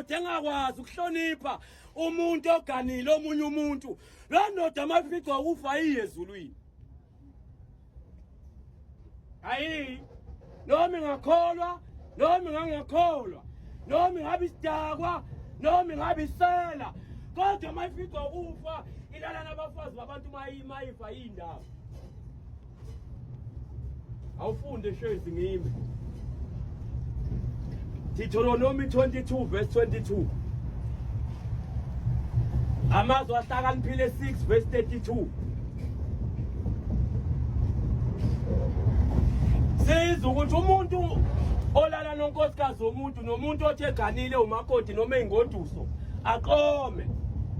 Indoda engakwazi ukuhlonipha umuntu oganile omunye umuntu, lo ndoda mayificwa ukufa iye ezulwini. Ayi, noma ingakholwa noma ingangakholwa, noma ingabe isidakwa noma ingabe isela, kodwa mayificwa ukufa ilala nabafazi babantu, mayifa yindaba. Awufunde shezi ngime. Deuteronomy 22 verse 22. Amazwi ahlakaniphile 6 verse 32. Siza ukuthi umuntu olala nonkosikazi womuntu nomuntu othi eganile umakoti noma eyingoduso aqome.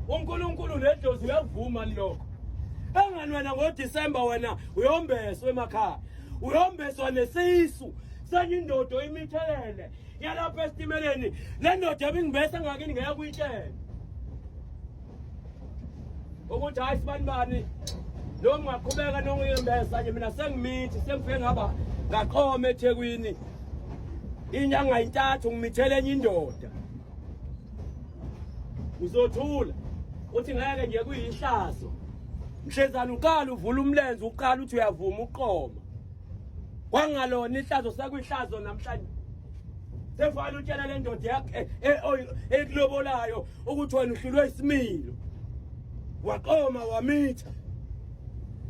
UNkulunkulu nedlozi uyakuvuma lokho. Engani wena ngoDisemba wena uyombeswa emakhaya. Uyombeswa nesisu senye indoda oyimithelele yalapha esitimeleni. Le ndoda ebingibesa ngakini ngeke kuyitshele ukuthi hayi sibani bani noma ungaqhubeka nongiyembesa nje, mina sengimithi sengifike ngaba ngaqoma eThekwini inyanga intathu ngimithele enye indoda. Uzothula uthi ngeke nje kuyihlazo. Mhlezana uqala uvula umlenze, uqala uthi uyavuma uqoma, kwangalona ihlazo, sekuyihlazo namhlanje. Sefana utshela le ndoda yakhe ekulobolayo ukuthi wena uhlulwe isimilo, waqoma wamitha,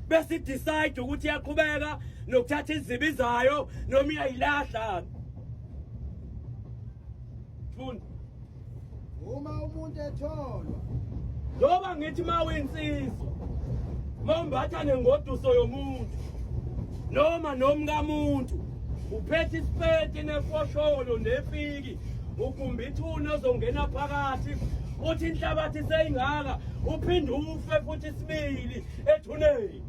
bese decide ukuthi iyaqhubeka nokuthatha izibi zayo noma iyayilahla. Funda. Uma umuntu etholwa, Njengoba ngithi uma uyinsizwa, uma umbatha nengoduso yomuntu noma nomkamuntu, uphethe isipeti nefosholo nepiki, ugumba ithuna ozongena phakathi, uthi inhlabathi seyingaka, uphinde ufe futhi isibili ethuneni.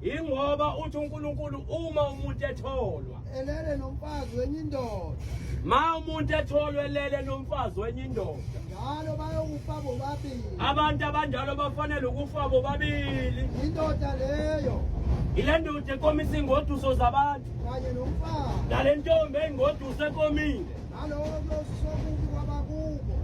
Ingoba uthi uNkulunkulu uma umuntu etholwa elele nomfazi wenye indoda, ma umuntu etholwe elele nomfazi wenye indoda, njalo bayokufa bobabili. Abantu abanjalo bafanele ukufa bobabili. Indoda leyo, ile ndoda ekomisa ingoduso zabantu kanye nomfazi, nale ntombi eyingoduso ekomile, nalowo kuyosusa okubi kwabakubo.